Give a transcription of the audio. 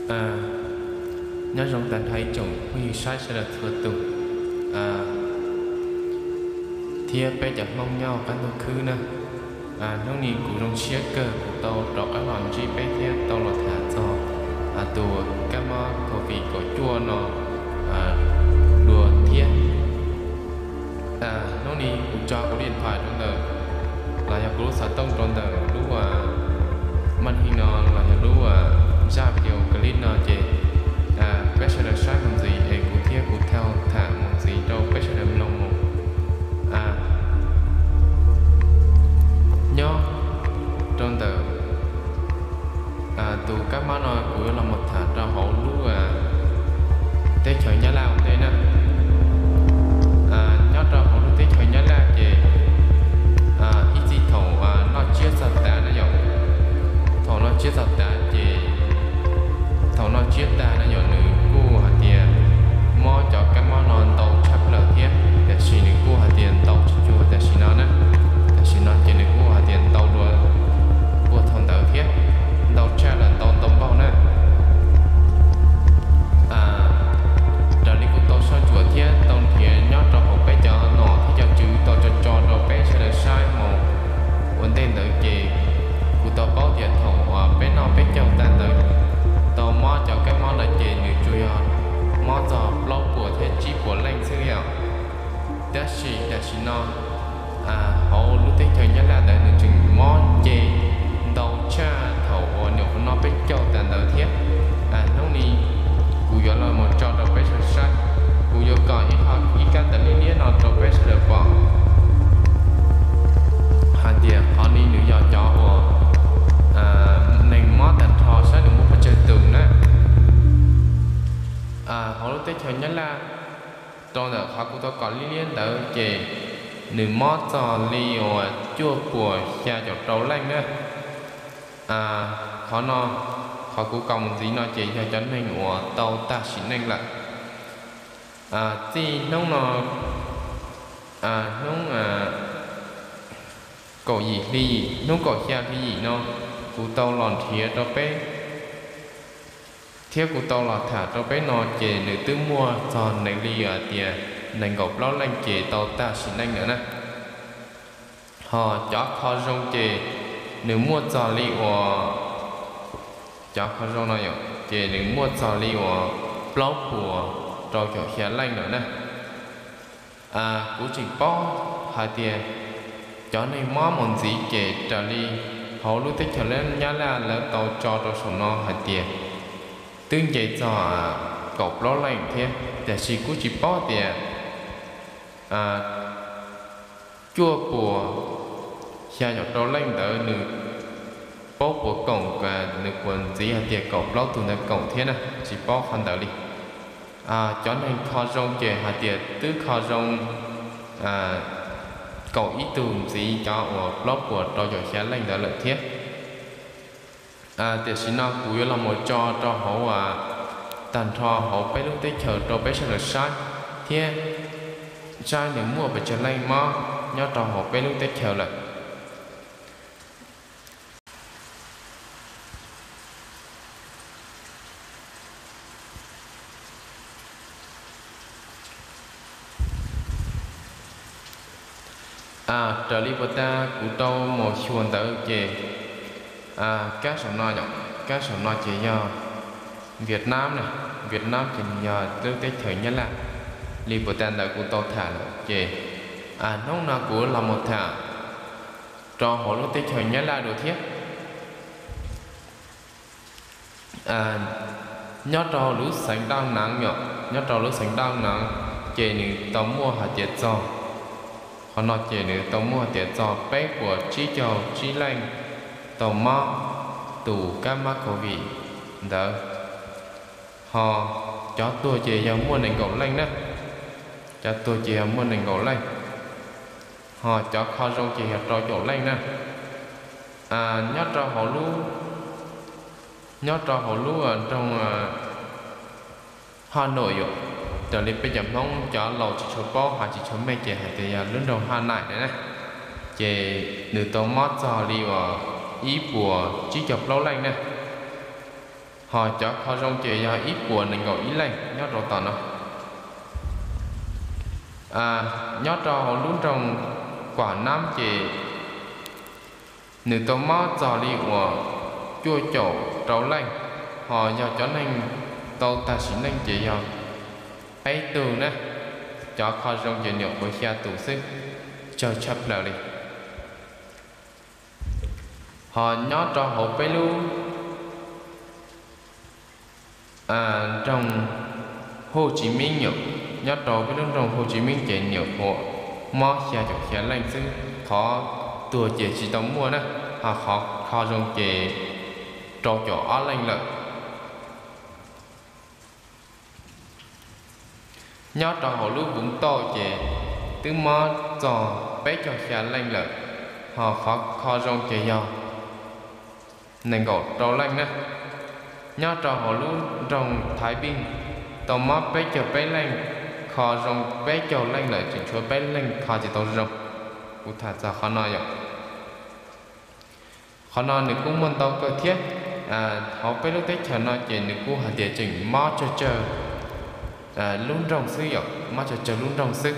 Nyob zoo tag nrho ib tsoom phooj ywg saib sawv daws txhua tus thiab peb cov Hmoob nyob qab ntuj khwb na. Hnub no kuv zoo siab kawg kuv tau rov qab los ntsib peb thiab tau los tham txog tus kab mob COVID kaum cuaj no dua thiab. Hnub no kuv tso kuv li ntawm rau ntawm los yog kuv lub xov tooj rau ntawm lub maj hij no los yog lub zaj video clip no ces peb sawv daws saib mus ntxiv es kuv thiab kuv tau tham mus ntxiv rau peb sawv daws mloog mus. Nyob rau ntawm tus kab mob no kuv yuav los mus tham rau hauv lub teb chaws Nyab Laj ua ntej na. Nyob rau hauv lub teb chaws Nyab Laj ces ib txij thaum noj tsiab txog tav na yom, thaum noj tsiab txog tav ces thaum noj tsiab tag na yom nws kuj hais tias mob cov kab mob no ntau tshaj plaws thiab, tiam sis nws kuj hais tias ntau tsis cuag tam sim no na. Tam sim no ces nws kuj hais tias ntau dua puag thaum ntawd thiab, ntau tshaj lawm ntau ntau npaug na. Raws li kuv tau soj ntsuam thiab tau nrhiav nyob rau hauv peb cov nom thiab cov tswv tau tso tso rau peb sawv daws saib mus ua ntej ntawd ces kuv tau paub tias thaum uas peb noj peb caug tag ntawd tau mob cov kab mob ntawd ces nws tsuas yog mob txog plaub puas thiab tsib puas leej xwb yom. Tab sis tam sim no hauv lub teb chaws Nyab Laj ntawd nws tseem mob nce ntau tshaj thaum uas nyuam qhuav noj peb caug tag ntawd thiab. Hnub no kuv yuav los mus tso rau peb sawv daws saib, kuv yuav kom ib qho ib kab ntawv liab liab no rau peb sawv daws pom hais tias qhov no nws yog cov uas neeg mob tag nrho saib nws muaj pes tsawg tus na. Hauv lub teb chaws Nyab Laj rau ntawm qhov kuv tau kom liab liab ntawd ces nws mob txog li uas cuaj puas xya caum rau leej na. Qhov no, qhov kuv kom mus ntxiv no ces yog cov neeg uas tau tag sim neej lawm. Txij hnub no, hnub kaum yim hli yim, hnub kaum xya hli yim no kuv tau los nrhiav rau peb thiab kuv tau los tham rau peb no ces nws twb muaj txog nees li hais tias nees nkaum plaub leej ces tau tag sim neej lawm na. Ho cov kho zoo ces nws muaj txog li uas, cov kho zoo no yom, ces nws muaj txog li uas plaub puas rau caum xya leej lawm na. Kuv tseem paub hais tias cov neeg mob mus ntxiv ces raws li hauv lub teb chaws Nyab Laj lawv tau tso rau saum no hais tias twb nce txog kaum plaub leej thiab, tiam sis kuv tsis paub tias cuaj puas xya caum rau leej ntawd nws paub puas koom, nws puas ntxiv hais tias kaum plaub tus ntawd koom thiab na, tsis paub qhov ntawd li. Cov neeg kho zoo ces hais tias twb kho zoo kaum ib tug ntxiv cov uas plaub puas rau caum xya leej ntawd lawm thiab. Tiam sis no kuv yuav los mus tso rau hauv tag nrho hauv peb lub teb chaws rau peb sawv daws saib thiab saib nws muaj pes tsawg leej mob nyob rau hauv peb lub teb chaws lawm. Raws li puas tas kuv tau mus xyuas ntawd ces kab saum no, kab saum no ces yog Vietnam na, Vietnam ces yog lub teb chaws Nyab Laj. Li puas tas ntawd kuv tau tham lawm ces hnub no kuv los mus tham rau hauv lub teb chaws Nyab Laj dua thiab. Nyob rau lub xeev Daj Nab yom, nyob rau lub xeev Daj Nab ces nws tau muaj hais tias txog, qhov no ces nws tau muaj hais tias txog peb puas tsib caug tsib leej tau mob tus kab mob COVID ntawd. Ho cov tuag ces yog muaj nees nkaum leej na, cov tuag ces yog muaj nees nkaum leej. Ho cov kho zoo ces yog rau caum leej na. Nyob rau hauv lub, nyob rau hauv lub nroog Hà Nội yom, raws li peb cov Hmoob cov laus tsis tshua paub ho tsis tshua meej ces hais tias yog lub nroog Hà Nội na, ces nws tau mob txog li uas ib puas tsib caug plaub leej na. Hos cov kho zoo ces yog ib puas nees nkaum ib leej nyob rau tom no. Nyob rau hauv lub nroog Kuam Nab ces nws tau mob txog li uas cuaj caum rau leej, hos yog cov neeg tau tag sim neej ces yog peb tug na. Cov kho zoo ces nyuam qhuav xya tus xwb, tsawg tshaj plaws li. Hos nyob rau hauv peb lub nroog Hu Tsis Meeb, nyob rau peb lub nroog Hu Tsis Meeb ces nyuam qhuav mob xya caum xya leej xwb, qhov tuag ces tsis tau muaj na, hos qhov kho zoo ces rau caum ob leej lawm. Nyob rau hauv lub Voov Tauj ces twb mob txog peb caug xya leej lawm, hos qhov kho zoo ces yog nees nkaum rau leej na. Nyob rau hauv lub nroog Thaiv Npij tau mob peb caug peb leej, kho zoo peb caug leej lawm, tseem tshuav peb leej kho tsis tau zoo. Kuv tham txog qhov no yom. Qhov no nws kuj muaj ntau kawg thiab. Hauv peb lub teb chaws no ces nws kuj hais tias tseem mob tsawg tsawg lub nroog xwb yom, mob tsawg tsawg lub nroog xwb.